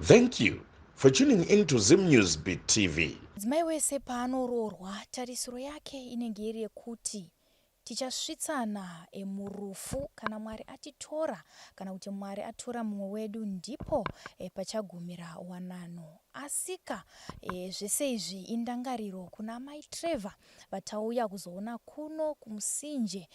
Thank you for tuning in to Zim News Beat TV. Mudzimai wese paanoroorwa, tarisiro yake inenge iri yekuti tichasvitsana murufu kana Mwari atitora kana kuti Mwari atora mumwe wedu ndipo pachagumira wanano. Asika zvese izvi indangariro kuna Mai Trevor vatauya kuzoona kuno kuMusinje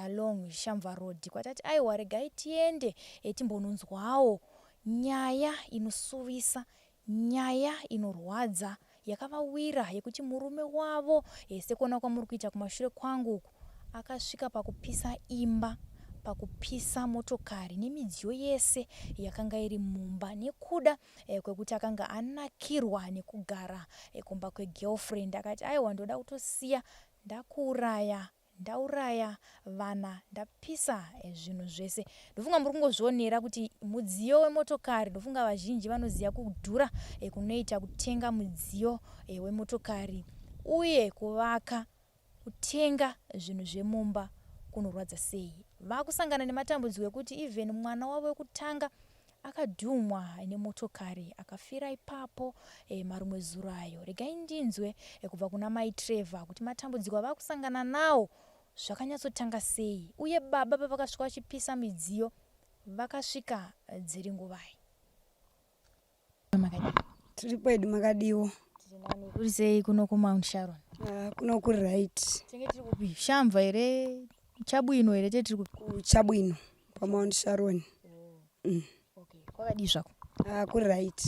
along Shamva Road kwatati aiwa regai tiende timbononzwawo Nyaya inosuvisa, nyaya inorwadza yakavawira yekuti murume wavo sekuona kwamuri kuita kumashure kwangu uku akasvika pakupisa imba, pakupisa motokari nemidziyo yese yakanga iri mumba nekuda kwekuti akanga anakirwa nekugara kumba kwegirlfriend akati aiwa ndoda kutosiya ndakuuraya Ndauraya vana ndapisa zvinhu zvese. Ndofunga muri kungozvionera kuti mudziyo wemotokari ndofunga vazhinji vanoziva kudhura kunoita kutenga mudziyo wemotokari uye kuvaka kutenga zvinhu zvemumba kunorwadza sei. Vakusangana nematambudziko ekuti even mwana wavo wekutanga Akadhumwa nemotokari akafira ipapo marumwe zuro ayo. Regai ndinzwe kubva kuna mai Trevor kuti matambudziko avakusangana nawo zvakanyatsotanga sei uye baba pavakasvika vachipisa midziyo vakasvika dziri nguvai. Tiri kwedu makadiwo. Kuri sei kuno kuMount Sharon? Ah, kuno kuri right. Tinge tiri kupi? Shamva here? Chabwino here? Tiri kupi? KuChabwino paMount Sharon. Oh. Okay. Kwakadii zvako? Ah, kuri right.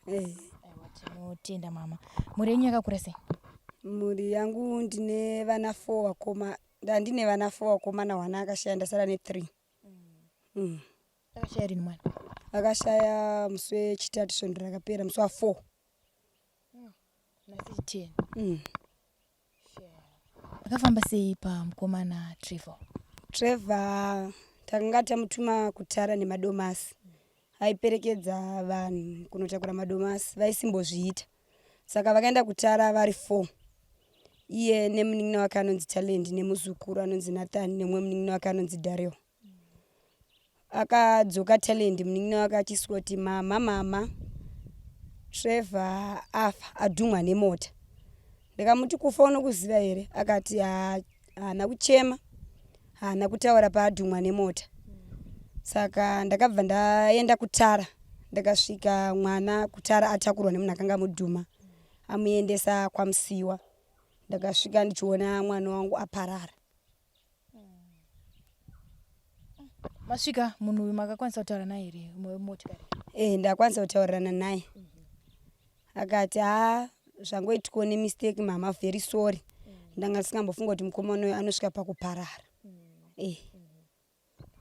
Eh. Aiwa tinotenda mama. Mhuri yenyu yakakura sei? Mhuri yangu ndine vana 4 vakoma. Ndandine vana 4 vakomana, wana akashaya ndasara ne 3. Akashaya rini mwana? Akashaya musi wechitatu svondo rakapera musi wa 4. Nhasi 10. Akafamba sei pamukomana Trevor? Trevor takanga tamutuma kutara nemadomasi. Aiperekedza vanhu kunotakura madomasi vaisimbozviita. Saka vakaenda kutara vari 4. Iye nemunin'ina wake anonzi Talent nemuzukuru anonzi Nathan nemumwe munin'ina wake anonzi Daryl. Akadzoka Talent munin'ina wake achiswoti mama mama Trevor afa adhumwa nemota. Ndikamuti kufa unokuziva here? Akati haana kuchema haana kutaura paadhumwa nemota. Saka ndakabva ndaenda kutara ndakasvika mwana kutara atakurwa nemunhu akanga amudhuma amuendesa kwaMusiwa. Ndakasvika ndichiona mwana wangu aparara. Masvika munhu uyu makakwanisa kutaura naye here wemotikari? Eh, ndakwanisa kutaurirana naye. Akati haa zvangoitikawo nemistake mama very sorry. Ndanga ndisingambofunga kuti mukomana uyu anosvika pakuparara. Eh.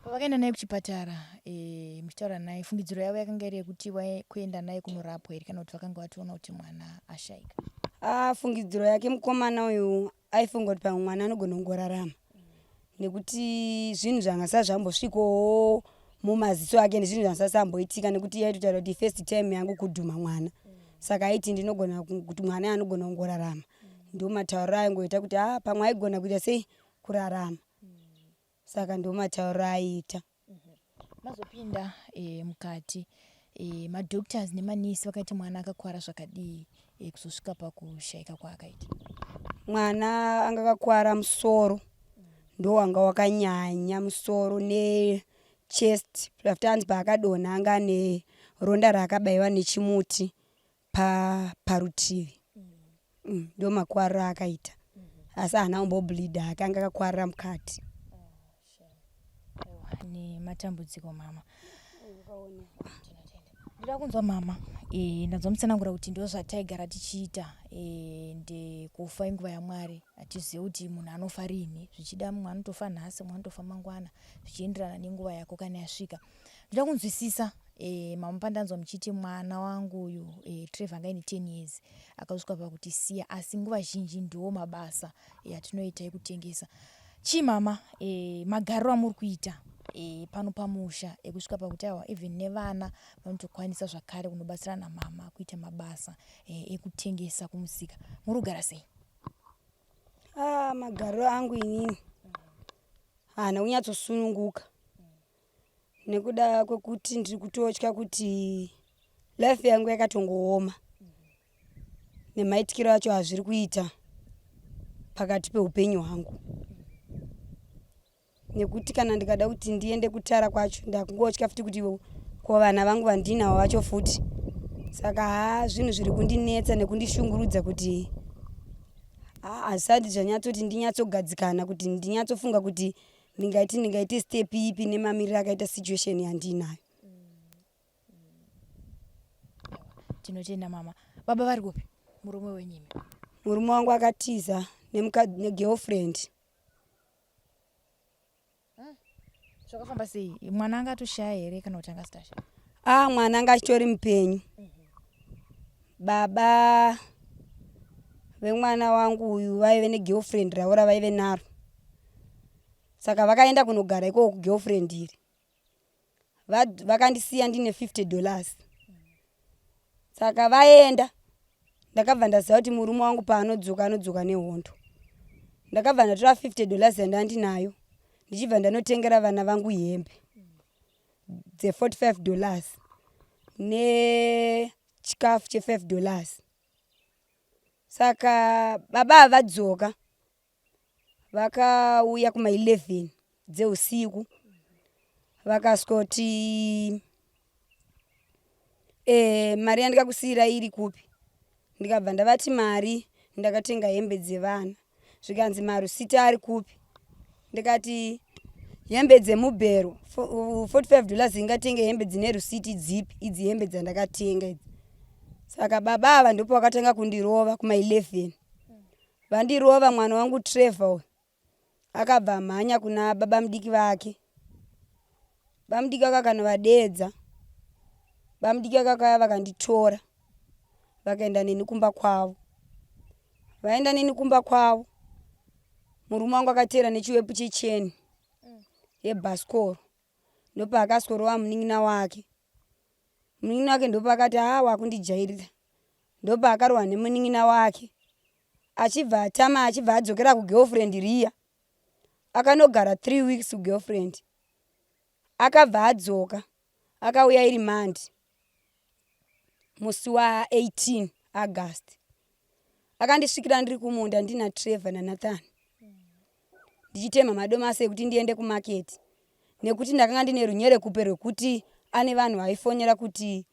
Pavakaenda naye kuchipatara e, muchitaura naye fungidziro yavo yakanga iri yekuti kuenda naye kunorapwa here kana kuti vakanga vatoona kuti mwana ashaika? Ah, fungidziro yake mukomana uyu aifunga kuti pamwe mwana anogona kungorarama nekuti zvinhu zvanga sa zvambosvikowo mumaziso ake nezvinhu zvanga sasamboitika nekuti iye aitotaura kuti first time yangu kudhuma mwana saka aiti ndinogona kuti mwana anogona kungorarama ndomatauriro aingoita kuti ah pamwe aigona kuita sei kurarama saka ndomatauriro aiita. Mazopinda e, mukati e, madoctors nemanesi vakaiti mwana akakwara zvakadii e, kuzosvika pakushaika kwaakaita? Mwana anga akakwara musoro ndowanga wakanyanya musoro nechest after anzi paakadonha anga ane ronda raakabaiwa nechimuti pa parutivi ndomakwariro aakaita asi haana kumbobleeder hake anga akakwarira mukati. Aiwa nematambudziko mama. Ndoda kunzwa mama e, ndanzwa mutsanangura kuti ndozvataigara tichiita e, ndekufa inguva yaMwari hatizive kuti munhu anofa rini zvichida mumwe anotofa nhasi mumwe anotofa mangwana zvichienderana nenguva yako kana yasvika Ndoda kunzwisisa e, mama pandanzwa muchiti mwana wangu uyu e, Trevor anga aine 10 years akasvika pakutisiya asi nguva zhinji ndiwo mabasa e, atinoita ekutengesa. Chii mama e, magariro amuri kuita e, pano pamusha ekusvika pakuti aiwa even nevana vanotokwanisa zvakare kunobatsirana namama kuita mabasa e, ekutengesa kumusika muri kugara sei? Ah, magariro angu inini haana kunyatsosununguka nekuda kwekuti ndiri kutotya kuti Life yangu yakatongooma nemaitikiro acho azviri kuita pakati peupenyu hwangu nekuti kana ndikada kuti ndiende kutara kwacho ndakungotya futi kuti ko vana vangu vandinavo vacho futi. Saka haa zvinhu zviri kundinetsa nekundishungurudza kuti hazvisati zvanyatsoti ndinyatsogadzikana kuti ndinyatsofunga kuti ndingaiti ndingaite step ipi nemamiriro akaita situation yandiinayo. Tinotenda mama. Baba vari kupi? Murume wenyu imi. Murume wangu akatiza negirlfriend. Zvakafamba sei? Mwana anga atoshaya here kana kuti anga asati ashaya? Ah, mwana anga achitori mupenyu. Baba vemwana wangu uyu vaive negirlfriend ravo ravaive naro. Saka vakaenda kunogara ikoko kugirlfriend iri. Vakandisiya ndine 50 dollars. Saka vaenda ndakabva ndaziva kuti murume wangu paanodzoka anodzoka nehondo. Ndakabva ndatora 50 dollars yandandinayo ndichibva ndanotengera vana vangu hembe dze 45 dollars nechikafu che 5 dollars. Saka baba ava vadzoka vakauya kuma 11 dzeusiku vakasvikoti e, mari yandikakusiira iri kupi? Ndikabva ndavati mari ndakatenga hembe dzevana. Zvikanzi marusiti ari kupi? Ndikati hembe dzemubhero 45 dollars ingatenge hembe dzine rusiti dzipi idzi hembe dzandakatenga idzi. Saka baba ava ndipo vakatanga kundirova kuma 11. Vandirova mwana wangu Trevor uyu akabva amhanya kuna baba mudiki vake. Bamudiki vake akanovadeedza. Bamudiki vake vakauya vakanditora vakaenda neni kumba kwavo. Vaenda neni kumba kwavo murume wangu akateera nechiwepu checheni yebhasikoro ndopaakasworova munin'ina wake. Munin'ina wake ndopaakati haa wakundijairira ndopaakarwa nemunin'ina wake achibva atama achibva adzokera kugirlfriend riya. Akanogara 3 weeks kugirlfriend akabva adzoka akauya iri Monday musi wa 18 August. Akandisvikira ndiri kumunda ndina Trevor naNathan ndichitema madomasi ekuti ndiende kumarket nekuti ndakanga ndine runyerekupe rwekuti ane vanhu vaifonera kuti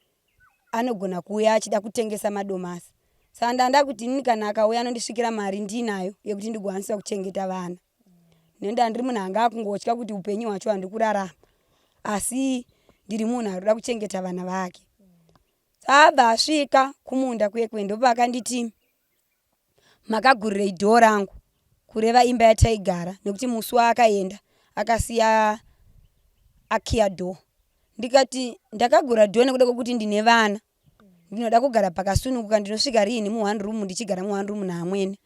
anogona kuuya achida kutengesa madomasi. Saka ndanga kuti inini kana akauya anondisvikira mari ndinayo yekuti ndigokwanisa kuchengeta vana. Nenda ndiri munhu anga akungotya kuti upenyu hwacho handiri kurarama asi ndiri munhu ari kuda kuchengeta vana vake. Abva asvika kumunda kuye kuye ndopaakanditi makagurirei dhoo rangu kureva imba yataigara nekuti musi waakaenda akasiya akiya dhoo. Ndikati ndakagura dhoo nekuda kwekuti ndine vana ndinoda kugara pakasununguka ndinosvika riini muone room ndichigara muone room naamwene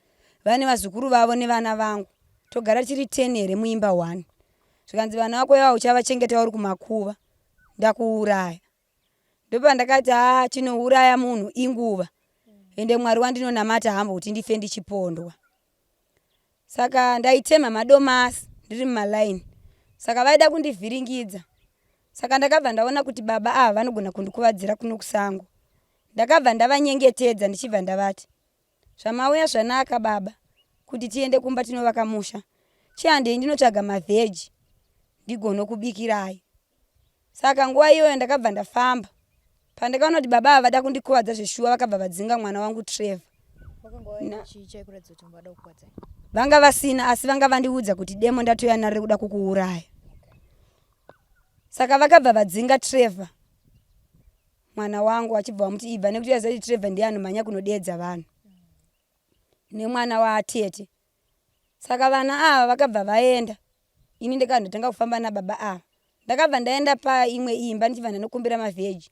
vane vazukuru vavo nevana vangu togara tiri 10 here muimba one. Zvikanzi vana vako ivavo uchavachengeta uri kumakuva ndakuuraya. Ndopandakati haa chinouraya munhu inguva ende Mwari wandinonamata haamboti ndife ndichipondwa. Saka ndaitema madomasi ndiri mumalaini saka vaida kundivhiringidza. Saka ndakabva ndaona kuti baba ava vanogona kundikuvadzira kuno kusango. Ndakabva ndavanyengetedza ndichibva ndavati zvamauya zvanaka baba kuti tiende kumba tinovaka musha. Chihandei ndinotsvaga mavheji ndigonokubikirai. Saka nguva iyoyo ndakabva ndafamba. Pandakaona kuti baba ava vada kundikuvadza zveshuwa vakabva vadzinga mwana wangu Trevor. Vanga vasina asi vanga vandiudza kuti demo ndatouya naro rekuda kukuuraya. Saka vakabva vadzinga Trevor mwana wangu vachibva vamuti ibva nekuti vaiziva kuti Trevor ndiye anomhanya kunodeedza vanhu nemwana waatete. Saka vana ava vakabva vaenda ini ndikandotanga kufamba nababa ava. Ndakabva ndaenda paimwe imba ndichibva ndanokumbira mavheji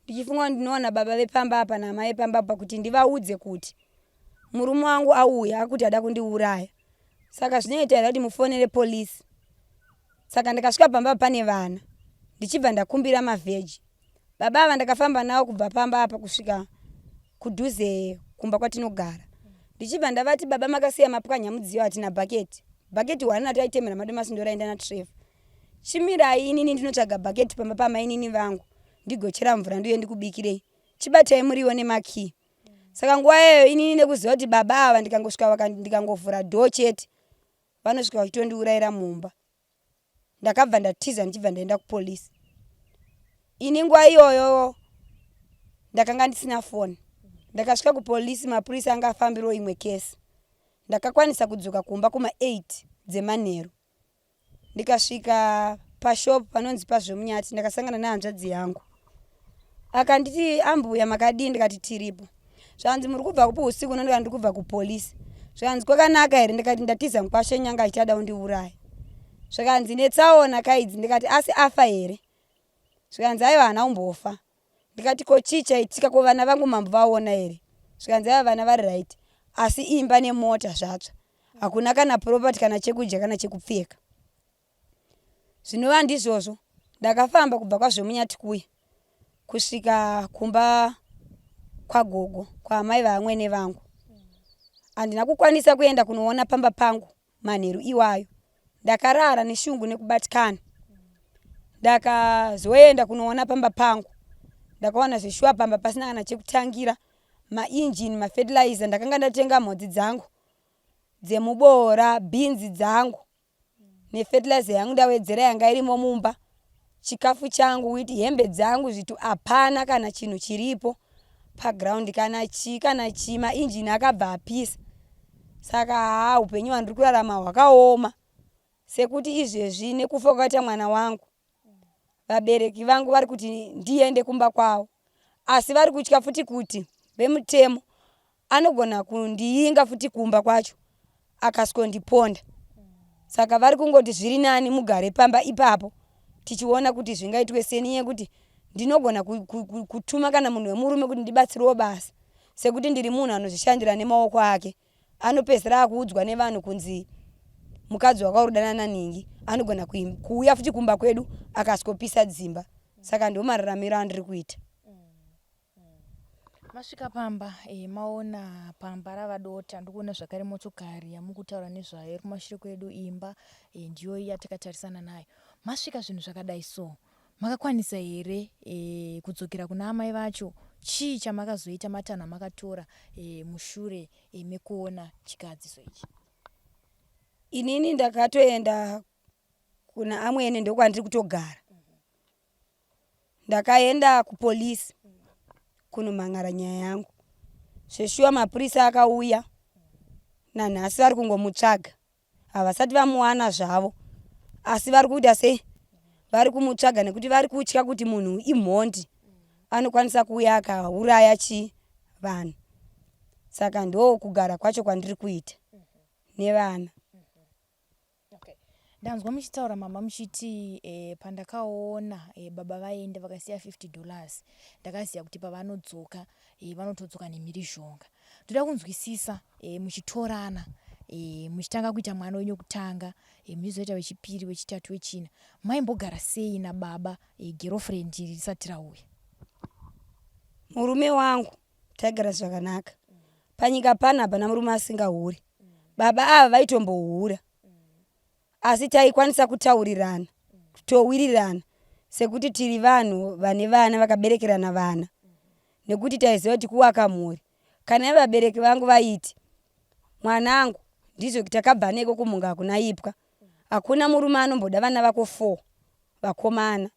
ndichifunga kuti ndinowana baba vepamba apa naamai vepamba apa kuti ndivaudze kuti murume wangu auya akuti ada kundiuraya. Saka zvinoita here kuti mufonere police? Saka ndakasvika pamba pane vana ndichibva ndakumbira mavheji. Baba ava ndakafamba navo kubva pamba apa kusvika kudhuze kumba kwatinogara. Ndichibva ndavati baba makasiya mapwanya mudziyo hatina bhaketi. Bhaketi hwani rataitemera madomasi ndoraenda naTrevor. Chimirai inini ndinotsvaga bhaketi pamba pamainini vangu ndigochera mvura ndiuye ndikubikirei. Chibatai muriwo nemakey. Saka nguva iyoyo inini nekuziva kuti baba ava ndikangosvika ndikangovhura door chete vanosvika vachitondiurayira mumba. Ndakabva ndatiza ndichibva ndaenda kupolice. Ini nguva iyoyo ndakanga ndisina foni. Ndakasvika kupolice mapurisa anga afambirawo imwe kesi. Ndakakwanisa kudzoka kumba kuma 8 dzemanheru. Ndikasvika pashop panonzi paZvemunyati ndakasangana nehanzvadzi yangu. Akanditi ambuya makadii ndikati tiripo. Zvanzi muri kubva kupi usiku uno ndikati ndiri kubva kupolice. Zvikanzi kwakanaka here ndikati ndatiza mukwasha nyanga achida kundiuraya. Zvikanzi netsaona kaidzi ndikati asi afa here? Zvikanzi aiwa haana kumbofa. Ndikati ko chii chaitika ko vana vangu mambovaona here? Zvikanzi aiwa vana vari right asi imba nemota zvatsva. Hakuna kana property kana chekudya kana chekupfeka. Zvinova ndizvozvo ndakafamba kubva kwaZvemunyati kuya kusvika kumba kwagogo kwaamai vaamwene vangu. Handina kukwanisa kuenda kunoona pamba pangu manheru iwayo. Ndakarara neshungu nekubatikana. Ndakazoenda kunoona pamba pangu ndakawana zveshuwa pamba pasina kana chekutangira mainjini mafertilizer ndakanga ndatenga mhodzi dzangu dzemuboora bhinzi dzangu nefertilizer yangu ndawedzera yanga irimo mumba chikafu changu witi hembe dzangu zvitu hapana kana chinhu chiripo paground kana chii kana chii mainjini akabva apisa saka haa upenyu hwandiri kurarama hwakaoma sekuti izvezvi nekufa kwakaita mwana wangu vabereki vangu vari kuti ndiende kumba kwavo asi vari kutya futi kuti vemutemo anogona kundiinga futi kumba kwacho akaskondiponda saka vari kungoti zviri nani mugare pamba ipapo tichiona kuti zvingaitwe sei nenyaya yekuti ndinogona kutuma kana munhu wemurume kuti ndibatsirewo basa sekuti ndiri munhu anozvishandira nemaoko ake anopedzisira akuudzwa nevanhu kunzi mukadzi wakaurudana nanhingi anogona kuuya futi kumba kwedu akaswopisa dzimba saka ndo mararamiro andiri kuita. Masvika pamba e, maona pamba rava dota ndikuona zvakare motokari yamukutaura nezvayo iri kumashure kwedu imba e, ndiyo yatakatarisana nayo masvika zvinhu zvakadai so Makakwanisa here e, kudzokera kuna amai vacho? Chii chamakazoita matanho amakatora e, mushure e, mekuona chikadziso ichi? Inini ndakatoenda kuna amwene ndokwandiri kutogara. Ndakaenda kupolice kunomhan'ara nyaya yangu. Zveshuwa mapurisa akauya nanhasi vari kungomutsvaga. Havasati vamuwana zvavo asi vari kuita sei? Vari kumutsvaga nekuti vari kutya kuti munhu imhondi anokwanisa kuuya akauraya chii vanhu. Saka ndokugara kwacho kwandiri kuita nevana. Okay. Ndanzwa muchitaura mama muchiti eh, pandakaona eh, baba vaenda vakasiya 50 dollars ndakaziva kuti pavanodzoka eh, vanotodzoka nemhirizhonga. Ndoda kunzwisisa e, muchitorana e, muchitanga kuita mwana wenyu wekutanga e, muchizoita wechipiri wechitatu wechina maimbogara sei nababa e, girlfriend risati rauya? Murume wangu taigara zvakanaka panyika pano hapana murume asingahuri baba ava vaitombohura Asi taikwanisa kutaurirana, towirirana sekuti tiri vanhu vane vana vakaberekerana vana nekuti taiziva kuti kuwaka mhuri. Kana ivo vabereki vangu vaiti mwanangu ndizvo takabva neko kumhunga hakuna ipwa. Hakuna murume anomboda vana vako four vakomana.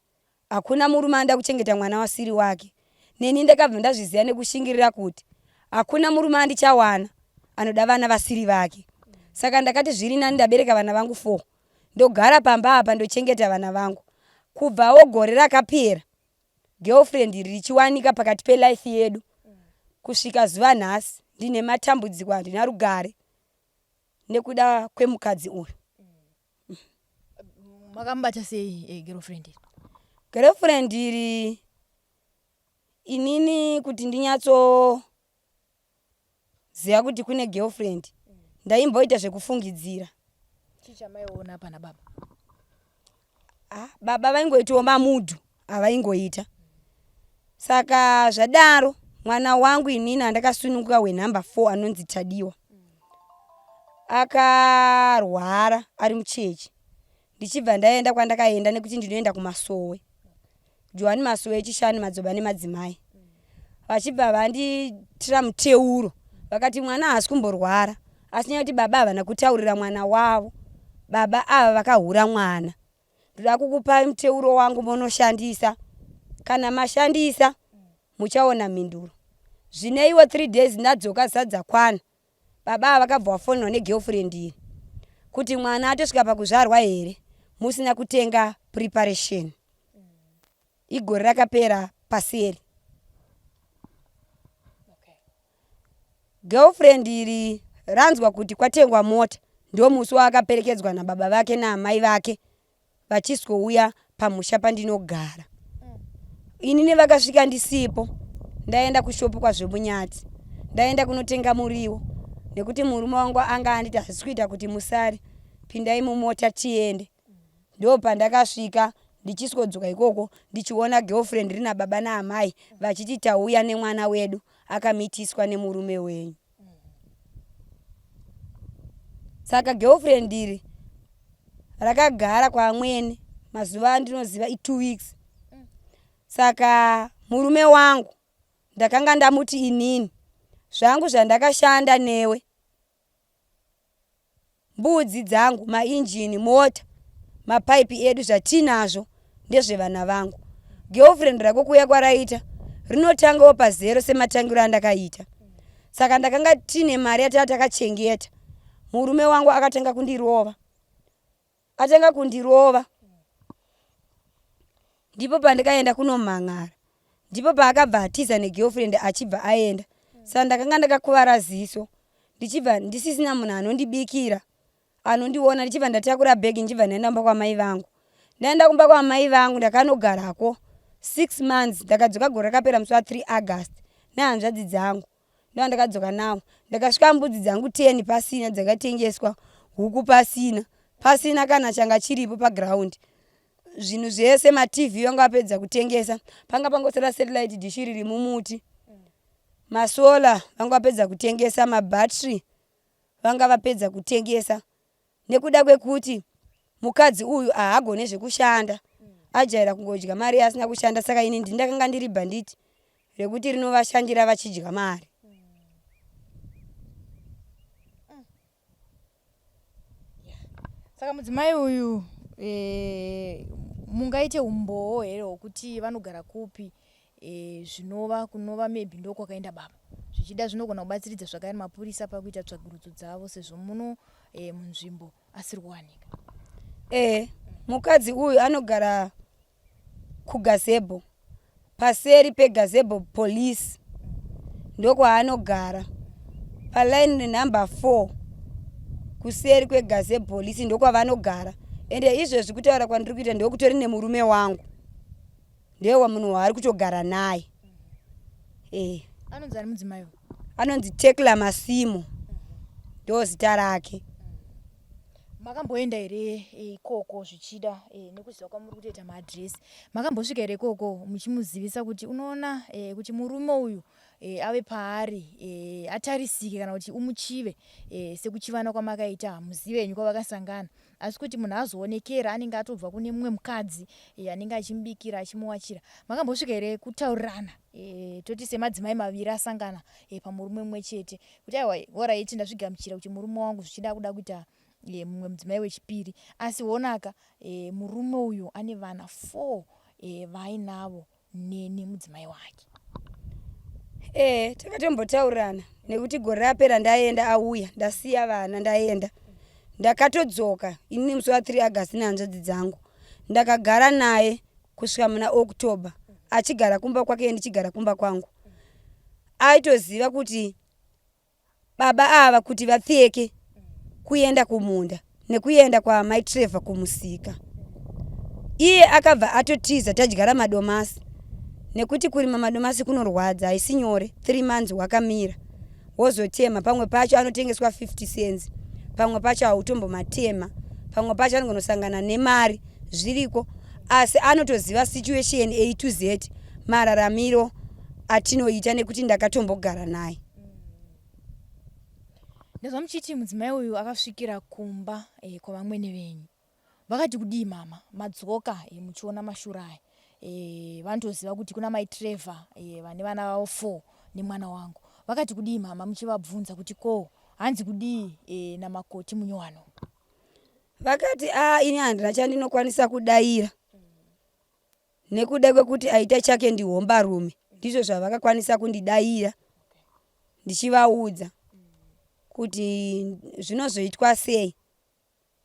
Hakuna murume anoda kuchengeta mwana wasiri wake. Neni ndakabva ndazviziva nekushingirira kuti hakuna murume andichawana anoda vana vasiri vake. Saka ndakati zviri nani ndabereka vana vangu four ndogara pamba apa ndochengeta vana vangu. Kubvawo gore rakapera girlfriend iri richiwanika pakati pelife yedu kusvika zuva nhasi ndine matambudziko handina rugare nekuda kwemukadzi uyu. Makamubata sei eh, girlfriend iri? Girlfriend iri inini kuti ndinyatsoziva kuti kune girlfriend ndaimboita zvekufungidzira. Chii chamaiona pana baba? Ah, baba vaingoitawo mamudhu avaingoita saka zvadaro mwana wangu inini andakasununguka wenumber 4 anonzi Tadiwa akarwara ari muchechi ndichibva ndaenda kwandakaenda nekuti ndinoenda kumasowe Johani masowe echishanu madzoba nemadzimai. Vachibva vandiitira muteuro vakati mwana haasi kumborwara asi nyaya yekuti baba havana kutaurira mwana wavo. Baba ava vakahura mwana. Ndoda kukupai muteuro wangu monoshandisa. Kana mashandisa muchaona mhinduro. Zvineiwo 3 days ndadzoka dzisati dzakwana Baba ava vakabva vafonerwa negirlfriend iyi kuti mwana atosvika pakuzvarwa here musina kutenga preparation. Igore rakapera paseri. Girlfriend iri ranzwa kuti kwatengwa mota ndomusi waakaperekedzwa nababa vake naamai vake vachiswouya pamusha pandinogara. Inini vakasvika ndisipo ndaenda kushopu kwaZvemunyati ndaenda kunotenga muriwo nekuti murume wangu anga anditi hazvisi kuita kuti musare pindai mumota tiende. Ndopandakasvika ndichiswodzoka ikoko ndichiona girlfriend rina baba naamai vachiti tauya nemwana wedu akamitiswa nemurume wenyu. Saka girlfriend iri rakagara kwaamwene mazuva andinoziva i2 weeks. Saka murume wangu ndakanga ndamuti inini zvangu zvandakashanda newe Mbudzi dzangu, mainjini, mota, mapaipi edu zvatinazvo ndezvevana vangu. Girlfriend rako kuuya kwaraita rinotangawo pazero sematangiro andakaita. Saka ndakanga tine mari yatanga takachengeta. Murume wangu akatanga kundirova. Atanga kundirova ndipo pandikaenda kunomhan'ara. Ndipo paakabva atiza negirlfriend achibva aenda. Saka ndakanga ndakakuvara ziso ndichibva ndisisina munhu anondibikira anondiona ndichibva ndatakura bhegi ndichibva ndaenda kumba kwamai vangu. Ndaenda kumba kwamai vangu ndakanogarako six months ndakadzoka gore rakapera musi wa 3 August nehanzvadzi dzangu. Ndovandakadzoka navo ndakasvika mbudzi dzangu 10 pasina dzakatengeswa huku pasina pasina kana changa chiripo paground zvinhu zvese matv vanga vapedza kutengesa panga pangosara satellite dish riri mumuti masolar vanga vapedza kutengesa mabattery vanga vapedza kutengesa nekuda kwekuti mukadzi uyu haagone zvekushanda ajaira kungodya mari asina kushanda saka ini ndini ndakanga ndiri bhanditi rekuti rinovashandira vachidya mari. Saka mudzimai uyu e, mungaite umbowo here hwokuti vanogara kupi e, zvinova kunova maybe ndokwakaenda baba zvichida zvinogona kubatsiridza zvakare mapurisa pakuita tsvagurudzo dzavo sezvo muno e, munzvimbo asiri kuwanika. E, mukadzi uyu anogara kugazebo paseri pegazebo police ndokwaanogara paline renumber 4 kuseri kwegazebo police ndokwavanogara ende izvezvi kutaura kwandiri kuita ndokutori nemurume wangu ndewa munhu waari kutogara naye eh. Anonzi ani mudzimai uyu? Anonzi Tekla Masimo ndo zita rake. Makamboenda here eh, ikoko zvichida eh, nekuziva kwamuri kutoita maadhiresi makambosvika here ikoko muchimuzivisa kuti unoona eh, kuti murume uyu eh, ave paari eh, atarisike kana kuti umuchive eh, sekuchivana kwamakaita hamuzive henyu kwavakasangana asi kuti munhu azoonekera anenge atobva kune mumwe mukadzi eh, anenge achimubikira achimuwachira makambosvika here kutaurirana eh, toti semadzimai maviri asangana eh, pamurume mumwe chete kuti aiwa horaiti ndazvigamuchira kuti murume wangu zvichida kuda kuita e, mumwe mudzimai wechipiri asi honaka e, murume uyu ane vana 4 e, vaainavo neni mudzimai wake. Ee, takatombotaurirana nekuti gore rapera ndaenda auya ndasiya vana ndaenda ndakatodzoka ini musi wa 3 August nehanzvadzi dzangu ndakagara naye kusvika muna October achigara kumba kwake ndichigara kumba kwangu aitoziva kuti Baba ava kuti vapfeke kuenda kumunda nekuenda kwaamai Trevor kumusika. Iye akabva atotiza tadyara madomasi nekuti kurima madomasi kunorwadza haisi nyore 3 months wakamira wozotema pamwe pacho anotengeswa 50 cents pamwe pacho hautombomatema pamwe pacho anogonosangana nemari zviriko asi anotoziva situation A to Z mararamiro atinoita nekuti ndakatombogara naye. Ndazwa muchiti mudzimai uyu akasvikira kumba eh, kwavamwene venyu. Vakati kudii mama? Madzoka eh, muchiona mashura aya. e, vanotoziva kuti kuna mai Trevor e, vane vana vavo 4 nemwana wangu. Vakati kudii mama muchivabvunza kuti ko hanzi kudii e, namakoti munyowano? Vakati a ini handina chandinokwanisa kudaira nekuda kwekuti aita chake ndihombarume. Ndizvo zvavakakwanisa kundidaira ndichivaudza kuti zvinozoitwa sei.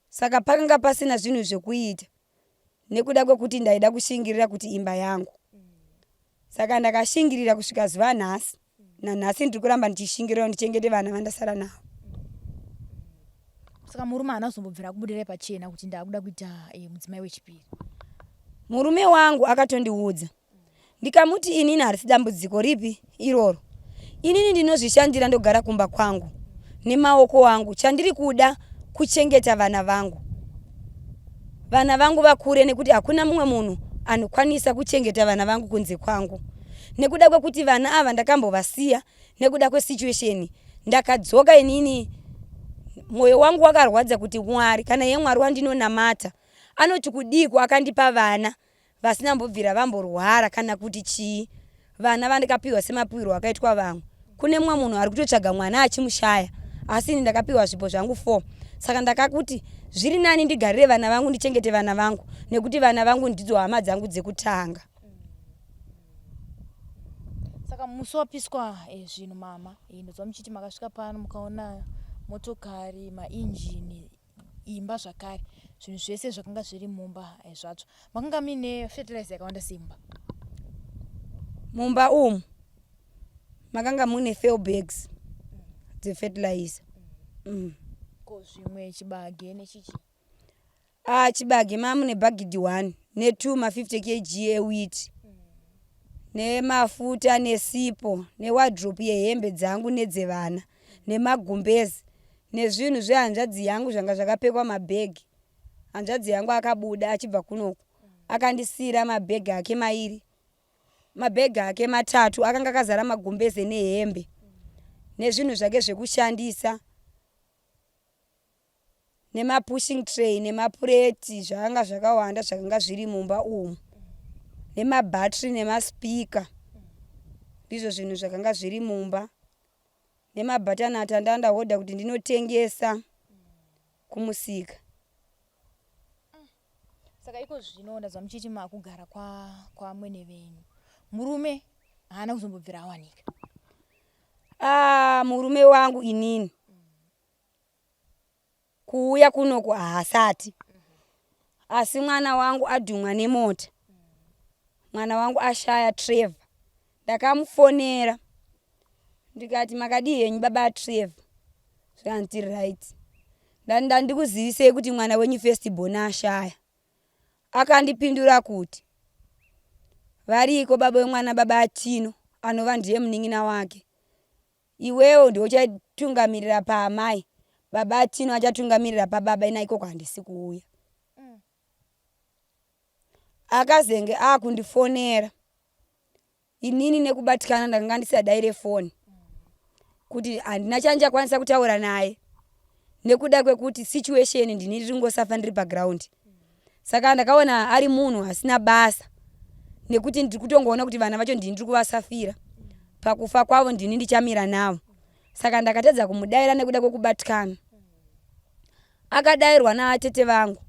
Saka pakanga pasina zvinhu zvekuita nekuda kwekuti ndaida kushingirira kuti imba yangu. Saka ndakashingirira kusvika zuva nhasi. Nanhasi ndiri kuramba ndichishingirira ndichengete vana vandasara navo. Saka murume haana kuzombobvira akubudirai pachena kuti ndakuda kuita e, mudzimai wechipiri? Murume wangu akatondiudza ndikamuti inini harisi dambudziko ripi iroro. Inini ndinozvishandira ndogara kumba kwangu nemaoko angu. Chandiri kuda kuchengeta vana vangu. Vana vangu vakure nekuti hakuna mumwe munhu anokwanisa kuchengeta vana vangu kunze kwangu. Nekuda kwekuti vana ava ndakambovasiya nekuda kwesituation ndakadzoka inini mwoyo wangu wakarwadza kuti Mwari kana iye Mwari wandinonamata anoti kudiiko akandipa vana vasina mbobvira vamborwara kana kuti chii vana vandikapiwa semapiwirwo akaitwa vamwe kune mumwe munhu ari kutotsvaga mwana achimushaya asi ini ndakapiwa zvipo zvangu 4 saka ndakakuti zviri nani ndigarire vana vangu ndichengete vana vangu nekuti vana vangu ndidzo hama dzangu dzekutanga. Saka musi wapiswa eh, zvinhu mama eh, ndonzwa muchiti makasvika pano mukaona motokari mainjini imba zvakare zvinhu zvese zvakanga zviri mumba eh, zvatsva makanga muine fertilizer yakawanda sei mumba? Mumba umu makanga mune fail bags dzefertilizer. Ko zvimwe chibage nechichi? Ah, chibage mamune bhagidhi 1 ne2 ma 50 kg ewheat nemafuta nesipo newardrobe yehembe dzangu nedzevana nemagumbezi nezvinhu zvehanzvadzi yangu zvanga zvakapekwa mabhegi. Hanzvadzi yangu akabuda achibva kunoku akandisiira mabhegi ake mairi mabhegi ake matatu akanga akazara magumbeze nehembe nezvinhu zvake zvekushandisa nemapushing tray nemapureti zvakanga zvakawanda zvakanga zviri mumba umu nemabhatiri nemaspeaker ndizvo zvinhu zvakanga zviri mumba nemabhatanati andandahodha kuti ndinotengesa kumusika. Saka iko zvino ndazwa muchiti makugara kwamwene venyu, murume haana kuzombobvira awanika? Ah, murume wangu inini kuuya kunoku haasati, asi mwana wangu adhumwa nemota. Mwana wangu ashaya Trevor. Ndakamufonera ndikati makadii henyu baba Trevor, zvikanzi right. Ndandikuzivisei kuti mwana wenyu first born ashaya. Akandipindura kuti variko baba wemwana baba Atino anova ndiye munin'ina wake. Iwewe ndiwe uchatungamirira paamai, baba Tino achatungamirira pababa, ina ikoko handisi kuuya. Akazenge akundifonera inini nekubatikana ndakanga ndisadaire foni kuti handina chandichakwanisa kutaura naye nekuda kwekuti situation ndini ndiri kungosafa ndiri paground. Saka ndakaona ari munhu asina basa nekuti ndiri kutongoona kuti vana vacho ndini ndiri kuvasafira pakufa kwavo ndini ndichamira navo. Saka ndakatadza kumudaira nekuda kwekubatikana. Akadairwa naatete vangu.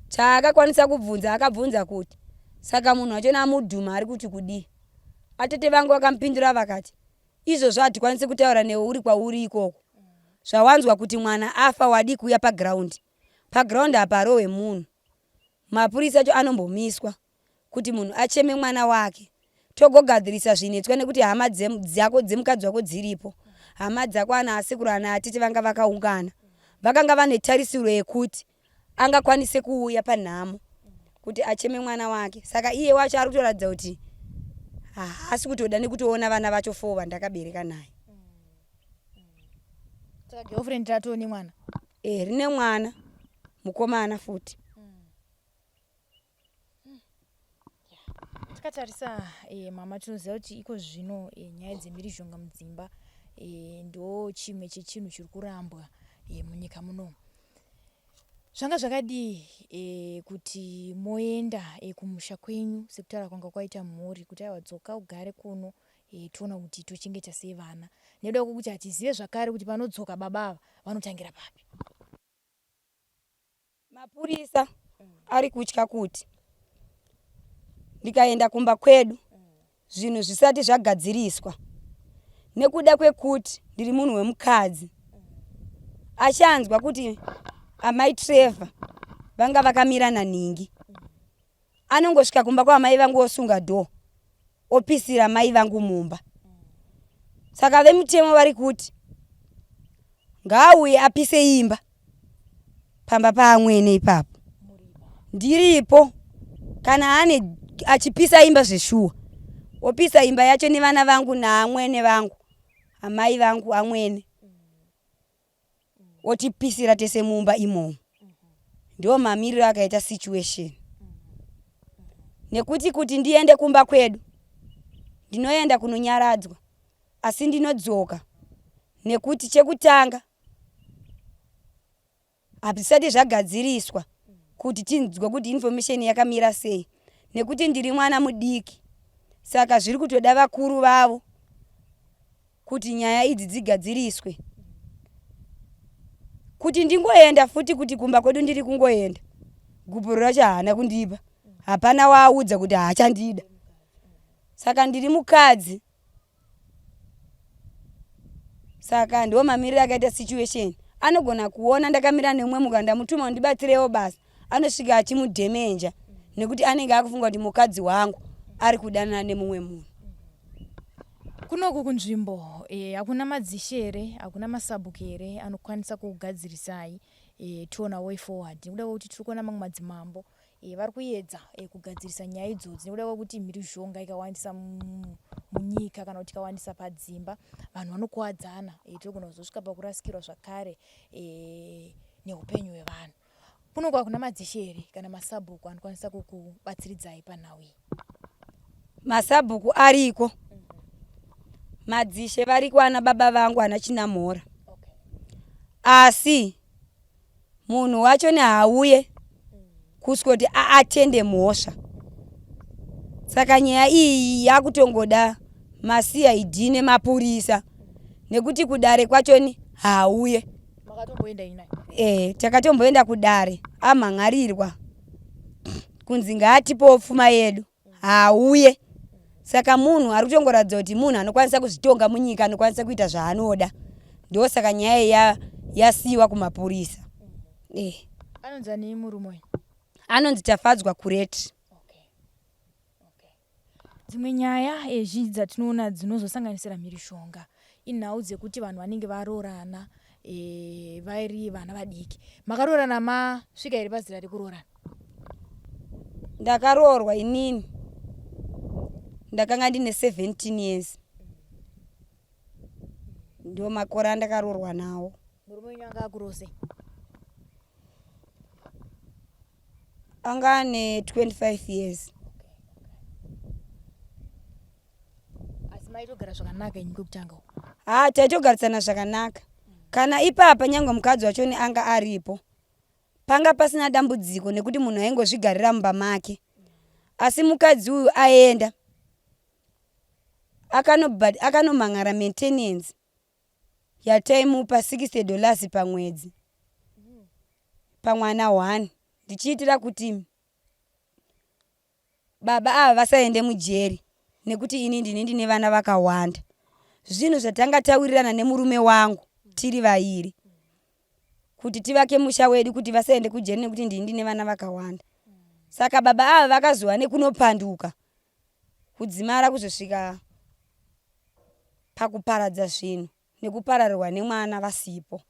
Chaakakwanisa kubvunza akabvunza kuti saka munhu wachona amudhuma ari kuti kudii? Atete vangu vakamupindura vakati izvozvo hatikwanisi kutaura newe uri kwauri ikoko. Zvawanzwa kuti mwana afa wadii kuuya paground? Paground haparohwe munhu. Mapurisa acho anombomiswa kuti munhu acheme mwana wake. Togogadzirisa zvinetswa nekuti hama dzako dzemukadzi wako dziripo. Hama dzako ana asekuru ana atete vanga vakaungana. Vakanga vane tarisiro yekuti angakwanise kuuya panhamo kuti acheme mwana wake. Saka iye wacho ari kutoratidza kuti haasi kutoda nekutoona vana vacho 4 vandakabereka naye. Saka girlfriend ratoo nemwana? Eh, rine mwana mukomana futi. Tikatarisa eh, mama tinoziva kuti iko zvino eh, nyaya dzemhirizhonga mudzimba eh, ndo chimwe chechinhu chiri kurambwa eh, munyika munomu. Zvanga zvakadii e, kuti moenda e, kumusha kwenyu sekutaura kwanga kwaita mhuri kuti aiwa dzoka ugare kuno e, toona kuti tochengeta sei vana nekuda kwekuti hatizive zvakare kuti panodzoka baba ava vanotangira papi. Mapurisa ari kutya kuti ndikaenda kumba kwedu zvinhu zvisati zvagadziriswa nekuda kwekuti ndiri munhu wemukadzi achanzwa kuti amai Trevor vanga vakamira nanhingi anongosvika kumba kwaamai vangu osunga door opisira mai vangu mumba saka vemutemo vari kuti ngaauye apise imba pamba paamwene ipapo ndiripo kana ane achipisa imba zveshuwa opisa imba yacho nevana vangu naamwene vangu amai vangu amwene otipisira tese mumba imomo ndiwo mamiriro akaita situation nekuti kuti ndiende kumba kwedu ndinoenda kunonyaradzwa asi ndinodzoka nekuti chekutanga hazvisati zvagadziriswa kuti tinzwe kuti information yakamira sei nekuti ndiri mwana mudiki saka zviri kutoda vakuru vavo kuti nyaya idzi dzigadziriswe kuti ndingoenda futi kuti kumba kwedu ndiri kungoenda gupuro racho haana kundipa hapana waaudza kuti haachandida saka ndiri mukadzi saka ndiwo mamiriro akaita situation anogona kuona ndakamira nemumwe muka ndamutuma undibatsirewo basa anosvika achimudhemenja nekuti anenge akufunga kuti mukadzi wangu ari kudanana nemumwe munhu Kunoku kunzvimbo eh, hakuna madzishe here, hakuna masabhuku here anokwanisa kukugadzirisai eh, toona way forward nekuda kwekuti tiri kuona mamwe madzimambo eh, vari kuedza eh, kugadzirisa nyaya idzodzi nekuda kwekuti mhirizhonga ikawandisa munyika kana kuti ikawandisa padzimba vanhu vanokuwadzana eh, tinogona kuzosvika pakurasikirwa zvakare eh, neupenyu hwevanhu. Kunoku hakuna madzishe here kana masabhuku anokwanisa kukubatsiridzai panhau iyi? Masabhuku ariko, madzishe variko, ana baba vangu ana Chinamhora. Okay. Asi munhu wacho nehaauye kuswoti aatende mhosva. Saka nyaya iyi yakutongoda maCID nemapurisa nekuti kudare kwachoni haauye. Makatomboenda ina? Eh, takatomboenda kudare amhan'arirwa kunzi ngaatipewo pfuma yedu haauye. Saka munhu ari kutongoratidza kuti munhu anokwanisa kuzvitonga munyika anokwanisa kuita zvaanoda. Ndosaka nyaya iyi yasiyiwa kumapurisa. Eh. Anonzi ani murume uyu? Anonzi Tafadzwa Kureti. Okay. Okay. Dzimwe nyaya eh, zhinji dzatinoona dzinozosanganisira mhirizhonga inhau dzekuti vanhu vanenge varoorana e, vari vana vadiki. Makaroorana masvika here pazera rekuroorana? Ndakaroorwa inini ndakanga ndine 17 years ndo makore andakaroorwa nawo. Murume wenyu anga akurose? Anga ane 25 years. Asi maitogara zvakanaka ini kwekutanga uko? Haa, taitogarisana zvakanaka. Kana ipapa nyangwe mukadzi wachoni anga aripo panga pasina dambudziko nekuti munhu aingozvigarira mumba make. Asi mukadzi uyu aenda akanomhan'ara maintenance yataimupa 60 dollars pamwedzi pamwana one ndichiitira kuti baba ava vasaende mujeri nekuti ini ndini ndine vana vakawanda. Zvinhu zvatanga tawirirana nemurume wangu tiri vairi kuti tivake musha wedu kuti vasaende kujeri nekuti ndini ndine vana vakawanda. Saka baba ava vakazova nekunopanduka kudzimara kuzosvika pakuparadza zvinhu nekupararirwa nemwana vasipo.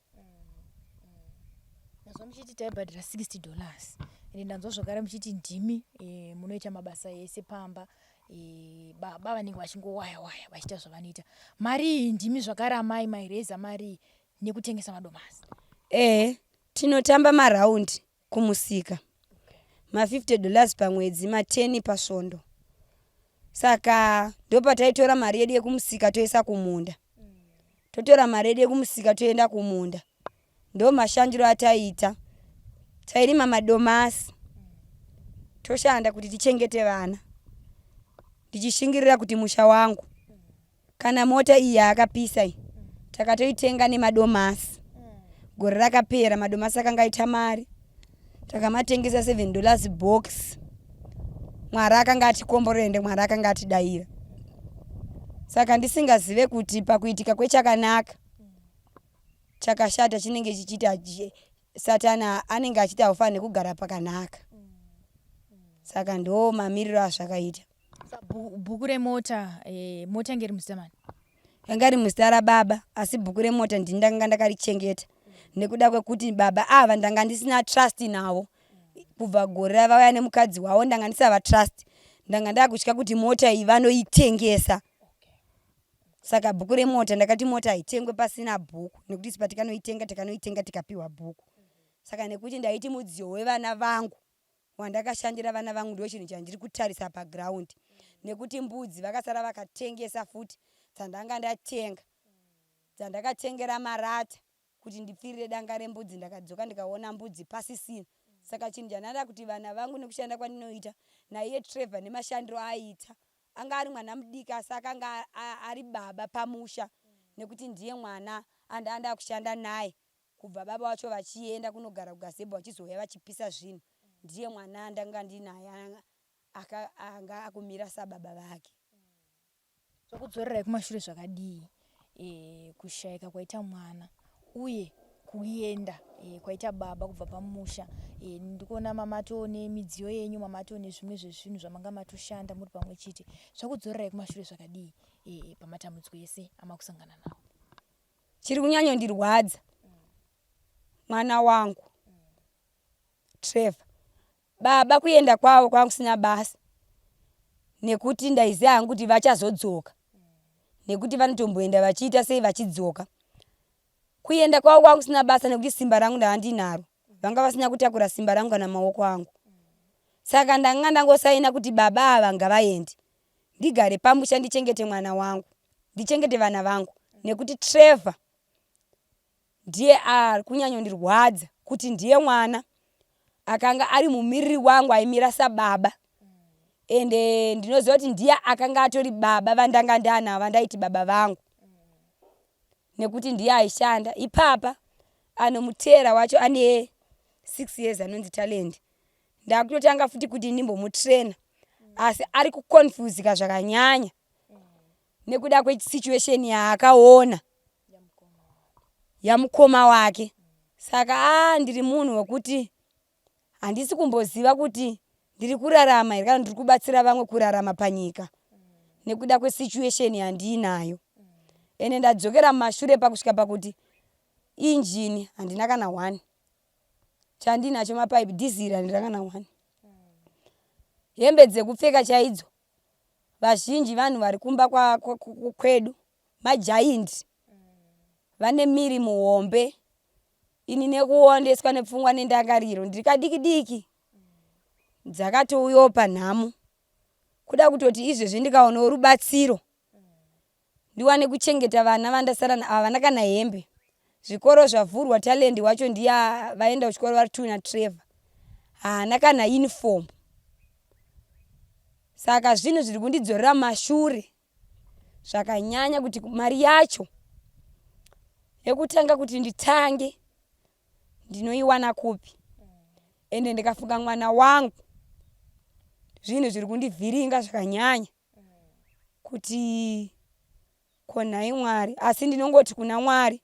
Ndazwa muchiti taibhadhara 60 dollars ende ndanzwa zvakare muchiti ndimi e, munoita mabasa ese pamba e, baba vanenge vachingowaya waya vachiita zvavanoita. Mari iyi ndimi zvakare amai maireza mari iyi nekutengesa madomasi? Ehe, tinotamba maraundi kumusika ma 50 dollars pamwedzi ma 10 pasvondo saka ndopataitora mari yedu yekumusika toisa kumunda totora mari yedu yekumusika toenda kumunda ndo mashandiro ataiita. Tairima madomasi toshanda kuti tichengete vana, ndichishingirira kuti musha wangu kana mota iyi yaakapisa iyi takatoitenga nemadomasi. Gore rakapera madomasi akanga aita mari, takamatengesa 7 dollars box. Mwari akanga atikomborera ende Mwari akanga atidaira. Saka ndisingazive kuti pakuitika kwechakanaka chakashata chinenge chichiita Satani anenge achiti haufaniri kugara pakanaka. Saka ndo mamiriro azvakaita. Bhuku remota, mota yange iri muzita mani? Yanga iri muzita rababa, asi bhuku remota ndini ndakanga ndakarichengeta nekuda kwekuti baba ava ndanga ndisina trust navo. Kubva gore ravauya nemukadzi wavo ndanga ndisava trust, ndanga ndakutya kuti mota iyi vanoitengesa. Saka bhuku remota ndakati mota haitengwe pasina bhuku nekuti isu patikanoitenga takanoitenga tikapiwa bhuku. Saka nekuti ndaiti mudziyo wevana vangu wandakashandira vana vangu ndo chinhu chandiri kutarisa paground, nekuti mbudzi vakasara vakatengesa futi dzandanga ndatenga, dzandakatengera marata kuti ndipfirire danga rembudzi. Ndakadzoka ndikaona mbudzi pasisina. Saka chinhu chandada kuti vana vangu nekushanda kwandinoita naiye Trevor nemashandiro aiita, anga ari mwana mudiki asi akanga ari baba pamusha nekuti ndiye mwana andanda kushanda naye kubva baba vacho vachienda kunogara kugazebo vachizouya vachipisa zvinhu. Ndiye mwana andanga ndinaye anga akumira sababa vake. Zvakudzorerai kumashure zvakadii kushaika kwaita mwana uye kuenda kwaita baba kubva pamusha? Ndikuona mamato nemidziyo yenyu, mamato nezvimwe zvezvinhu zvamanga matoshanda muri pamwe chete. Zvakudzorerai kumashure zvakadii pamatambudziko ese amakusangana nawo? Chiri kunyanyondirwadza mwana wangu Trevor. Baba kuenda kwavo kwanga kusina basa nekuti ndaiziva hangu kuti vachazodzoka nekuti vanotomboenda vachiita sei vachidzoka. Kuenda kwavo kwanga kusina basa nekuti simba rangu ndanga ndinaro, vanga vasina kutakura simba rangu kana maoko angu. Saka ndanga ndangosaina kuti baba ava ngavaende, ndigare pamusha ndichengete mwana wangu, ndichengete vana vangu nekuti Trevor ndiye ari kunyanyondirwadza kuti ndiye mwana akanga ari mumiriri wangu aimira sababa, ende ndinoziva kuti ndiye akanga atori baba vandanga ndanavo vandaiti baba vangu nekuti ndiye aishanda ipapa. Anomuteera wacho ane 6 years anonzi Talent, ndakutotanga futi kuti ndimbomutraina, asi ari kuconfusika zvakanyanya nekuda kwesituation yaakaona yamukoma wake. Saka ndiri munhu wekuti handisi kumboziva kuti ndiri kurarama here kana ndiri kubatsira vamwe kurarama panyika nekuda kwesituation yandiinayo. Ende ndadzokera mumashure pakusvika pakuti injini handina kana one, chandinacho mapaipi, dhiziri handina kana one, hembe dzekupfeka chaidzo. Vazhinji vanhu vari kumba kwedu majaindi vane miri muhombe, ini nekuondeswa nepfungwa nendangariro ndiri kadiki diki dzakatouyawo panhamo. Kuda kutoti izvezvi ndikaonawo rubatsiro ndiwane kuchengeta vana vandasara havana kana hembe. Zvikoro zvavhurwa, Talent wacho ndiye vaenda kuchikoro vari two naTrevor, haana kana uniform. Saka zvinhu zviri kundidzorera mumashure zvakanyanya kuti mari yacho yekutanga kuti nditange ndinoiwana kupi, ende ndikafunga mwana wangu zvinhu zviri kundivhiringa zvakanyanya kuti ko nhai Mwari. Asi ndinongoti kuna Mwari,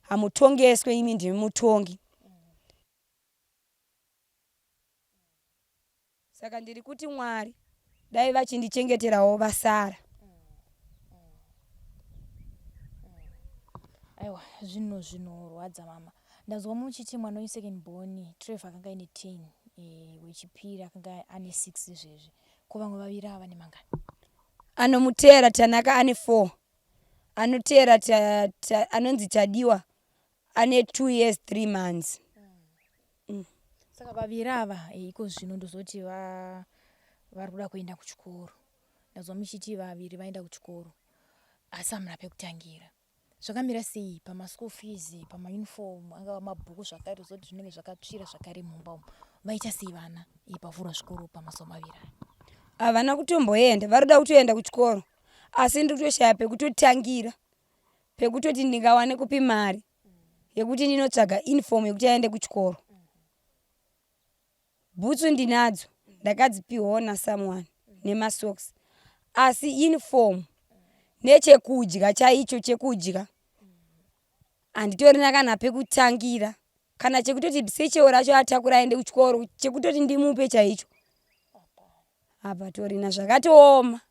hamutongeswe, imi ndimi mutongi. Saka ndiri kuti Mwari dai vachindichengeterawo vasara. Aiwa, zvinhu zvinorwadza mama. Ndanzwa muchiti mwana wenyu second born Trevor akanga aine 10, wechipiri akanga ane 6 izvezvi. Ko vamwe vaviri ava vane mangani? Anomuteera Tanaka ane 4, anoteera anonzi Tadiwa ane 2 years 3 months. Saka vaviri ava iko zvino ndozoti vari kuda kuenda kuchikoro. Ndazwa muchiti vaviri vaenda kuchikoro asi hamuna pekutangira. Zvakamira sei pamaschool fees, pamauniform, angava mabhuku zvakare zoti zvinenge zvakatsvira zvakare mumba umu. Vaita sei vana pavhurwa zvikoro pamazuva maviri aya? Havana kutomboenda, varikuda kutoenda kuchikoro asi ndiri kutoshaya pekutotangira pekutoti ndingawane kupi mari yekuti ndinotsvaga uniform yekuti aende kuchikoro. Bhutsu ndinadzo ndakadzipiwawo nasomeone nemasocks asi uniform nechekudya chaicho chekudya handitorina kana pekutangira kana chekutoti secheo racho atakura aende kuchikoro chekutoti ndimupe chaicho hapatorina zvakatooma.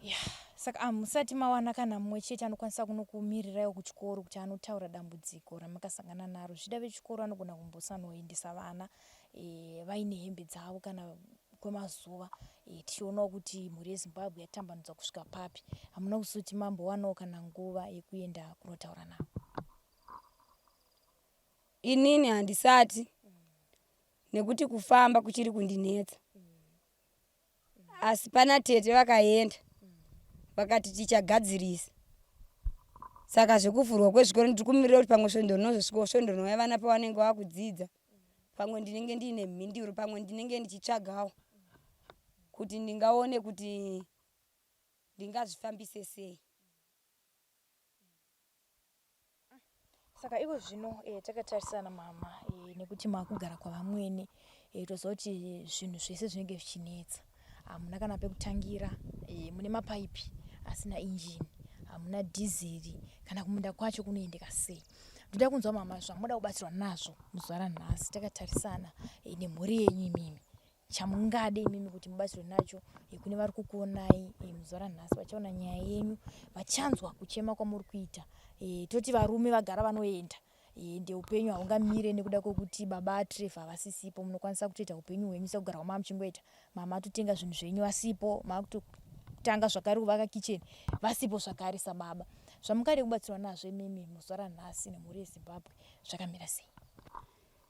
Yeah. Saka hamusati mawana kana mumwe chete anokwanisa kunokumiriraiwo kuchikoro kuti anotaura dambudziko ramakasangana naro. Zvichida vechikoro anogona kumbosanoendesa vana e, vaine hembe dzavo kana kwemazuva e, tichionawo kuti mhuri yeZimbabwe yatambanudzwa kusvika papi. Hamuna kuzoti mambowanawo kana nguva yekuenda kunotaura navo. Inini handisati nekuti kufamba kuchiri kundinetsa asi pana tete vakaenda vakati tichagadzirisa saka zvekuvhurwa kwezvikoro ndiri kumirira kuti pamwe svondo rinozosvikawo svondo rinouya vana pavanenge vakudzidza pamwe ndinenge ndiine mhinduro pamwe ndinenge ndichitsvagawo kuti ndingaone kuti ndingazvifambise sei. Saka iko zvino e, takatarisana mama e, nekuti makugara kwavamwene e, toziva kuti zvinhu zvese zvinenge zvichinetsa. Hamuna kana pekutangira e, mune mapaipi asina injini, hamuna dhiziri kana kumunda kwacho kunoendeka sei. Ndoda kunzwa mama zvamuda kubatsirwa nazvo muzuva ranhasi takatarisana e, nemhuri yenyu imimi. Chamungade imimi kuti mubatsirwe nacho eh, kune vari kukuonai eh, muzuva ranhasi vachaona nyaya yenyu vachanzwa kuchema kwamuri kuita eh, toti varume vagara vanoenda ende upenyu haungamire nekuda kwekuti baba Trevor havasisipo munokwanisa kutoita upenyu hwenyu sekugara kwamava muchingoita mama atotenga zvinhu zvenyu vasipo makutotanga zvakare kuvaka kitchen vasipo zvakare sababa zvamungade kubatsirwa nazvo imimi muzuva ranhasi nemhuri yeZimbabwe zvakamira sei?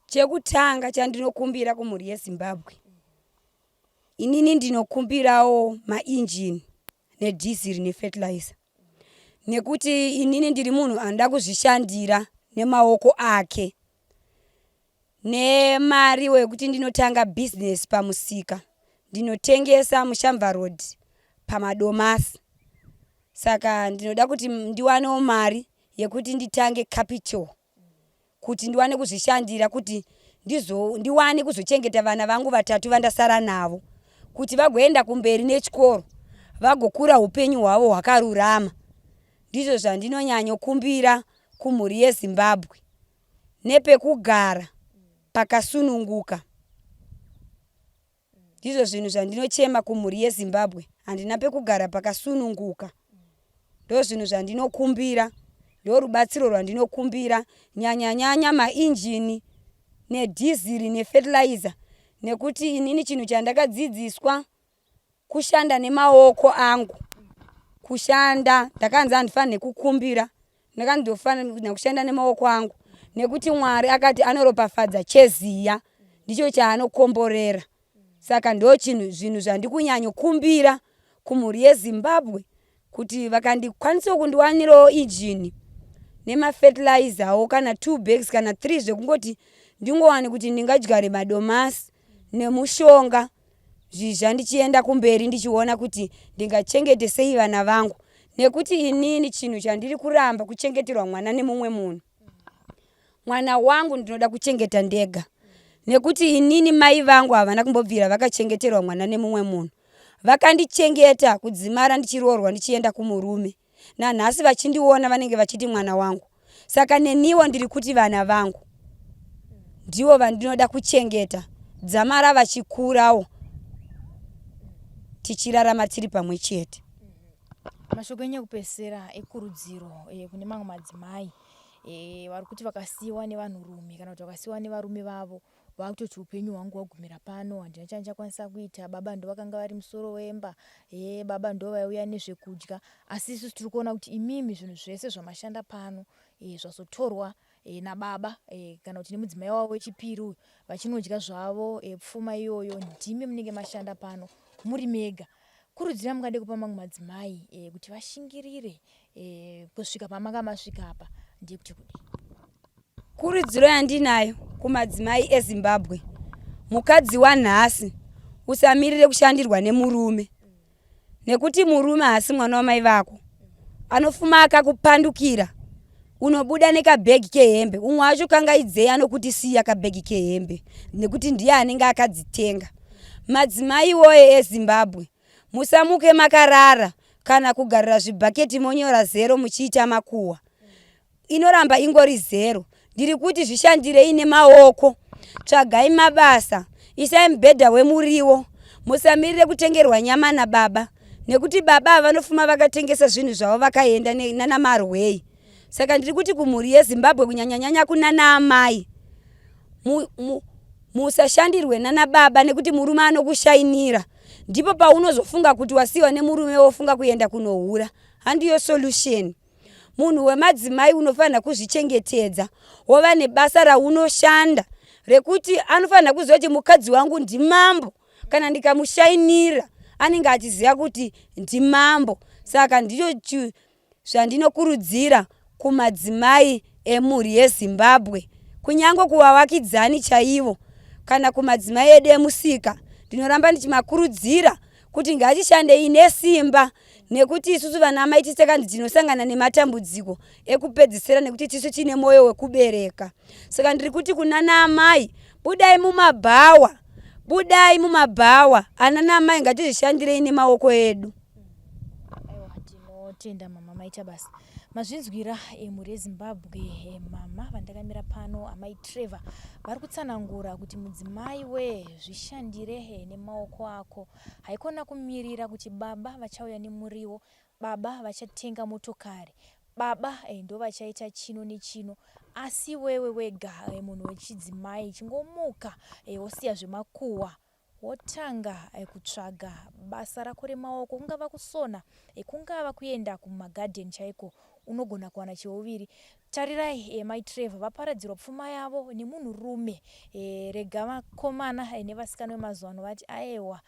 Chekutanga chandinokumbira kumhuri yeZimbabwe, inini ndinokumbirawo mainjini nedhiziri nefertilizer nekuti inini ndiri munhu anoda kuzvishandira nemaoko ake nemariwo yekuti ndinotanga bhizinesi pamusika ndinotengesa muShamva Road pamadomasi saka ndinoda kuti ndiwanewo mari yekuti nditange capital kuti ndiwane kuzvishandira kuti ndizo, ndiwane kuzochengeta vana vangu vatatu vandasara navo kuti vagoenda kumberi nechikoro vagokura upenyu hwavo hwakarurama. Ndizvo zvandinonyanyokumbira kumhuri yeZimbabwe nepekugara pakasununguka. Ndizvo zvinhu zvandinochema kumhuri yeZimbabwe. Handina pekugara pakasununguka. Ndozvinhu zvandinokumbira, ndorubatsiro rwandinokumbira, nyanyanyanya mainjini nedhiziri nefetilizer nekuti inini chinhu chandakadzidziswa kushanda nemaoko angu. Kushanda ndakanzi handifanire kukumbira ndakanzi ndofanira kushanda nemaoko angu nekuti Mwari akati anoropafadza cheziya ndicho chaanokomborera. Saka ndochinhu zvinhu zvandikunyanyokumbira kumhuri yeZimbabwe kuti vakandikwanisawo kundiwanirawo injini nemafertilizer-wo kana two bags kana three zvekungoti ndingowane kuti ndingadyare madomasi nemushonga zhizha ndichienda kumberi ndichiona kuti ndingachengete sei vana vangu nekuti inini chinhu chandiri kuramba kuchengeterwa mwana nemumwe munhu mwana wangu ndinoda kuchengeta ndega nekuti inini mai vangu havana kumbobvira vakachengeterwa mwana nemumwe munhu vakandichengeta kudzimara ndichiroorwa ndichienda kumurume nanhasi vachindiona vanenge vachiti mwana wangu saka neniwo ndiri kuti vana vangu ndivo vandinoda kuchengeta dzamara vachikurawo tichirarama tiri pamwe chete. Mashoko enyu ekupedzisira ekurudziro eh, kune mamwe madzimai eh, vari kuti vakasiyiwa nevanhurume kana kuti vakasiyiwa nevarume vavo vakutoti upenyu hwangu hwagumira pano handina chandichakwanisa kuita baba ndovakanga vari musoro wemba hee baba ndovaiuya nezvekudya asi isusu tiri kuona kuti imimi zvinhu zvese zvamashanda pano e, zvazotorwa e, nababa e, kana kuti nemudzimai wavo wechipiri uyu vachinodya zvavo e, pfuma iyoyo ndimi munenge mashanda pano muri mega. Kurudziro yamungade kupa mamwe madzimai e, kuti vashingirire e, kusvika pamanga masvika apa ndeyekuti kudii? Kurudziro yandinayo kumadzimai eZimbabwe, mukadzi wanhasi usamirire kushandirwa nemurume nekuti murume haasi mwana wamai vako. Anofuma akakupandukira unobuda nekabhegi kehembe, umwe wacho kangaidzei anokuti siya kabhegi kehembe nekuti ndiye anenge akadzitenga. Madzimai woye eZimbabwe, musamuke makarara kana kugarira zvibhaketi monyora zero muchiita makuhwa. Inoramba ingori zero. Ndiri kuti zvishandirei nemaoko, tsvagai mabasa, isai mubhedha wemuriwo, musamirire kutengerwa nyama nababa nekuti baba ava vanofuma vakatengesa zvinhu zvavo vakaenda nana marwei. Saka ndiri kuti kumhuri yeZimbabwe kunyanyanyanya kunana amai musashandirwe nana baba nekuti murume anokushainira ndipo paunozofunga kuti wasiiwa nemurume wofunga kuenda kunohura. Handiyo solution. Munhu wemadzimai unofanira kuzvichengetedza wova nebasa raunoshanda rekuti anofanira kuziva kuti mukadzi wangu ndimambo kana ndikamushainira anenge achiziva kuti ndimambo. Saka ndicho zvandinokurudzira kumadzimai emhuri yeZimbabwe kunyange kuvavakidzani chaivo kana kumadzimai edu emusika ndinoramba ndichimakurudzira kuti ngatishandei nesimba nekuti isusu vanamai tisekanzi tinosangana nematambudziko ekupedzisira nekuti tisu tine mwoyo wekubereka. Saka ndiri kuti kunana amai budai mumabhawa, budai mumabhawa anana amai ngatizvishandirei nemaoko edu. Aiwa tinotenda mama maita basa. Mazvinzwira eh, mhuri yeZimbabwe eh, mama vandakamira pano amai Trevor vari kutsanangura kuti mudzimai we zvishandire eh, nemaoko ako haikona kumirira kuti baba vachauya nemuriwo baba vachatenga motokari baba eh, ndovachaita chino nechino asi wewe wega eh, munhu wechidzimai chingomuka eh, wosiya zvemakuhwa Wotanga kutsvaga basa rako remaoko kungava kusona, kungava kuenda kumagadheni chaiko unogona kuwana cheuviri. Tarirai mai Trevor vaparadzirwa pfuma yavo nemunhurume. Rega vakomana nevasikana vemazuvano vati aewa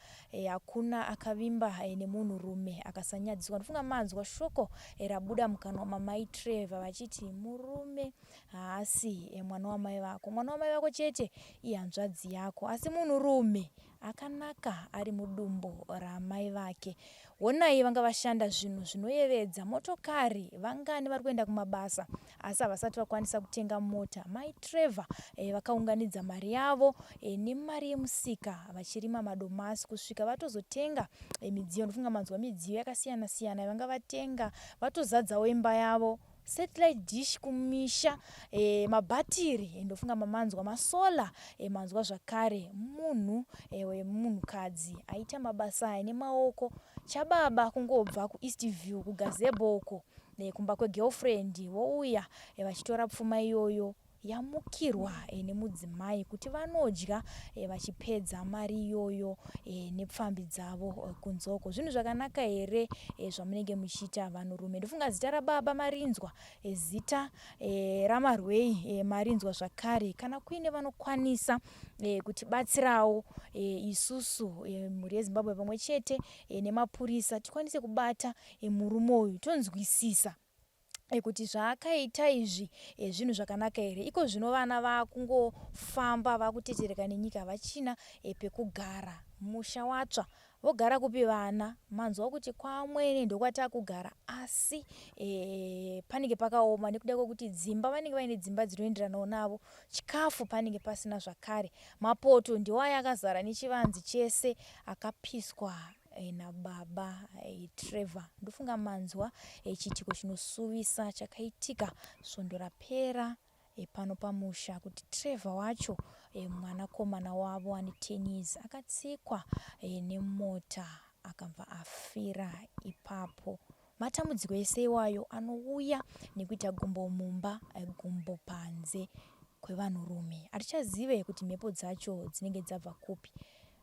hakuna akavimba nemunhurume akasanyadziswa. Ndofunga manzwa shoko rabuda mukanwa mamai Trevor vachiti murume Haasi mwana wamai vako. Mwana wamai vako chete ihanzvadzi yako. Asi munhurume akanaka ari mudumbu ramai vake. Honai vanga vashanda zvinhu zvinoyevedza. Motokari vangani vari kuenda kumabasa asi havasati vakwanisa kutenga mota. Mai Trevor eh, vakaunganidza mari yavo eh, nemari yemusika vachirima madomasi kusvika vatozotenga eh, midziyo. Ndofunga manzwa midziyo yakasiyana siyana yavanga vatenga vatozadzawo imba yavo. Satellite dish kumisha e, mabhatiri eh, ndofunga mamanzwa masolar e, manzwa zvakare munhu e, wemunhukadzi aita mabasa aya nemaoko chababa kungobva kuEast View kugazebo uko e, kumba kwegirlfriend vouya e, vachitora pfuma iyoyo yamukirwa nemudzimai kuti vanodya vachipedza mari iyoyo nepfambi dzavo kunze uko. Zvinhu zvakanaka here zvamunenge muchiita vanhurume? Ndofunga zita rababa marinzwa, zita ramarwei marinzwa zvakare. Kana kuine vanokwanisa kutibatsirawo isusu mhuri yeZimbabwe pamwe chete nemapurisa tikwanise kubata murume uyu tonzwisisa kuti zvaakaita izvi eh, zvinhu zvakanaka here iko zvino vana vakungofamba vakutetereka nenyika havachina eh, pekugara musha watsva vogara kupi vana manzwa kuti kwamwene ndokwatakugara asi e, panenge pakaoma nekuda kwekuti dzimba vanenge vaine dzimba dzinoenderanawo navo chikafu panenge pasina zvakare mapoto ndiwo aya akazara nechivanzi chese akapiswa Eh, nababa eh, Trevor. Ndofunga manzwa eh, chiitiko chinosuvisa chakaitika svondo rapera pano pamusha kuti Trevor wacho mwanakomana wavo ane 10 years akatsikwa nemota akabva afira ipapo. Matambudziko ese iwayo anouya nekuita gumbo mumba gumbo panze kwevanhurume. Hatichazive kuti mhepo dzacho dzinenge dzabva kupi.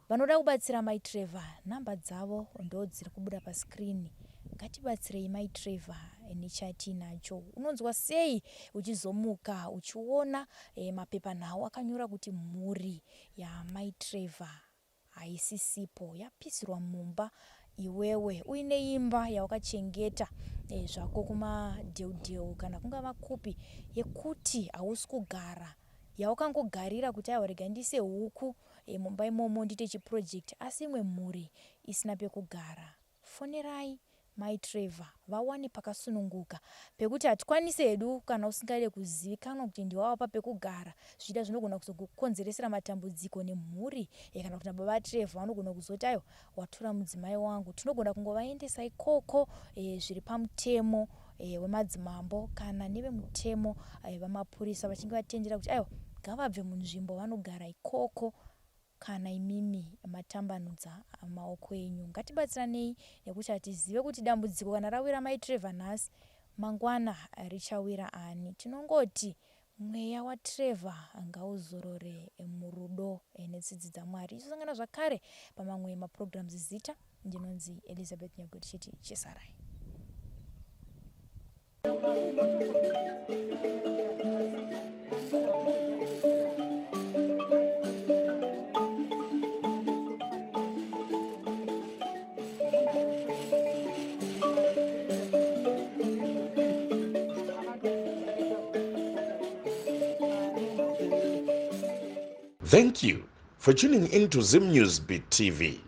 Vanoda kubatsira mai Trevor number dzavo ndodziri kubuda pa screen ngatibatsirei mai Trevor nechatiinacho. Unonzwa sei uchizomuka uchiona eh, mapepanhau akanyora kuti mhuri yamai Trevor haisisipo yapisirwa mumba iwewe uine imba yawakachengeta e, zvako kumadheudheu kana kungava kupi yekuti hausi kugara yawakangogarira kuti aiwa rega ndiise huku e, mumba imomo ndiite chiproject asi imwe mhuri isina pekugara fonerai mai Trevor vawane pakasununguka pekuti hatikwanise hedu kana usingade kuzivikanwa kuti ndiwe wavapa pekugara zvichida zvinogona kuzokukonzeresera matambudziko nemhuri eh, kana kuti nababa Trevor vanogona kuzoti aiwa watora mudzimai wangu tinogona kungovaendesa ikoko e, zviri pamutemo e, wemadzimambo kana nevemutemo e, vamapurisa vachinge vatendera kuti aiwa ngavabve munzvimbo vanogara ikoko Kana imimi matambanudza maoko enyu ngatibatsiranei nekuti hatizive kuti dambudziko kana rawira mai Trevor nhasi mangwana richawira ani. Tinongoti mweya waTrevor ngauzorore murudo netsitsi dzaMwari. Tichosangana zvakare pamamwe maprograms zita ndinonzi Elizabeth Nyago tichiti chisarai. Thank you for tuning in to Zim News Beat TV.